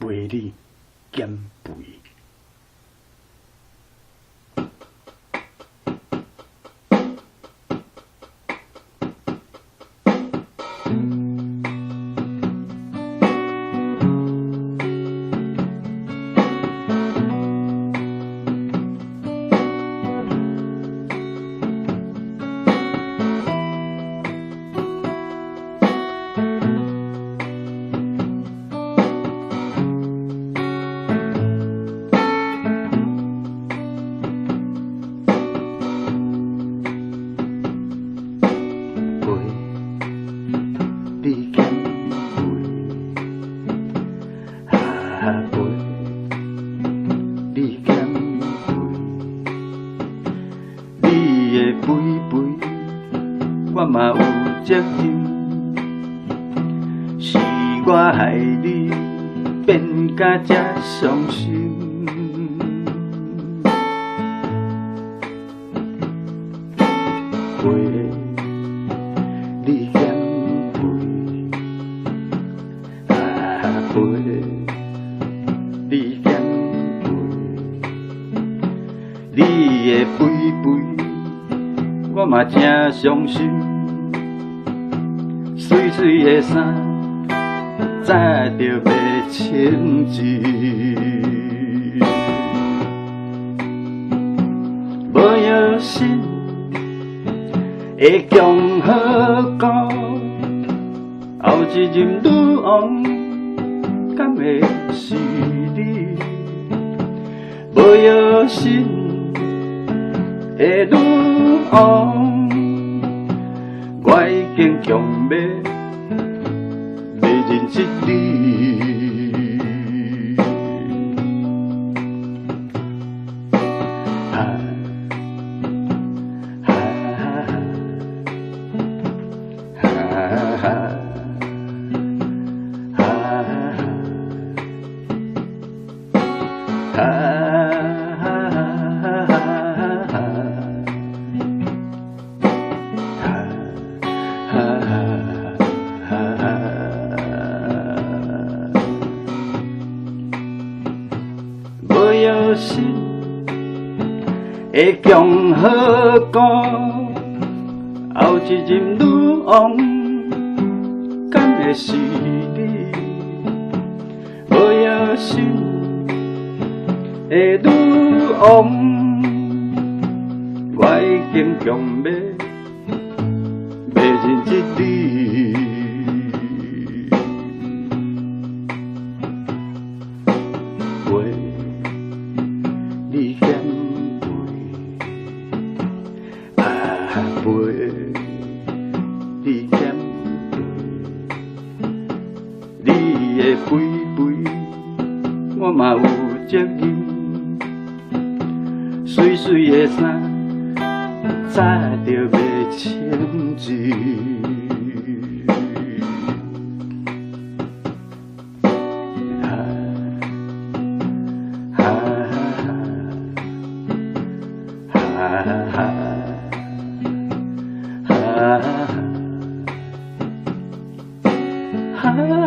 陪你減肥。陪你減肥，啊陪你減肥，你的肥肥，我嘛有責任，是我害你變甲這傷心。陪你減肥，啊陪你減肥，你的肥肥，我嘛誠傷心。媠媠的衫，早就袂稱志。無藥神的共和國，後一任女王，敢會是你？無藥神的女王，我已經強欲袂認得你。哈哈哈哈哈哈哈哈哈！無藥神的共和國，後一任女王，敢會是你？無藥神的女王，我已經強欲袂認得你。陪你減肥，啊陪你減肥，你的肥肥，我嘛有責任。媠媠的衫，早就袂稱志。哈哈哈哈哈哈。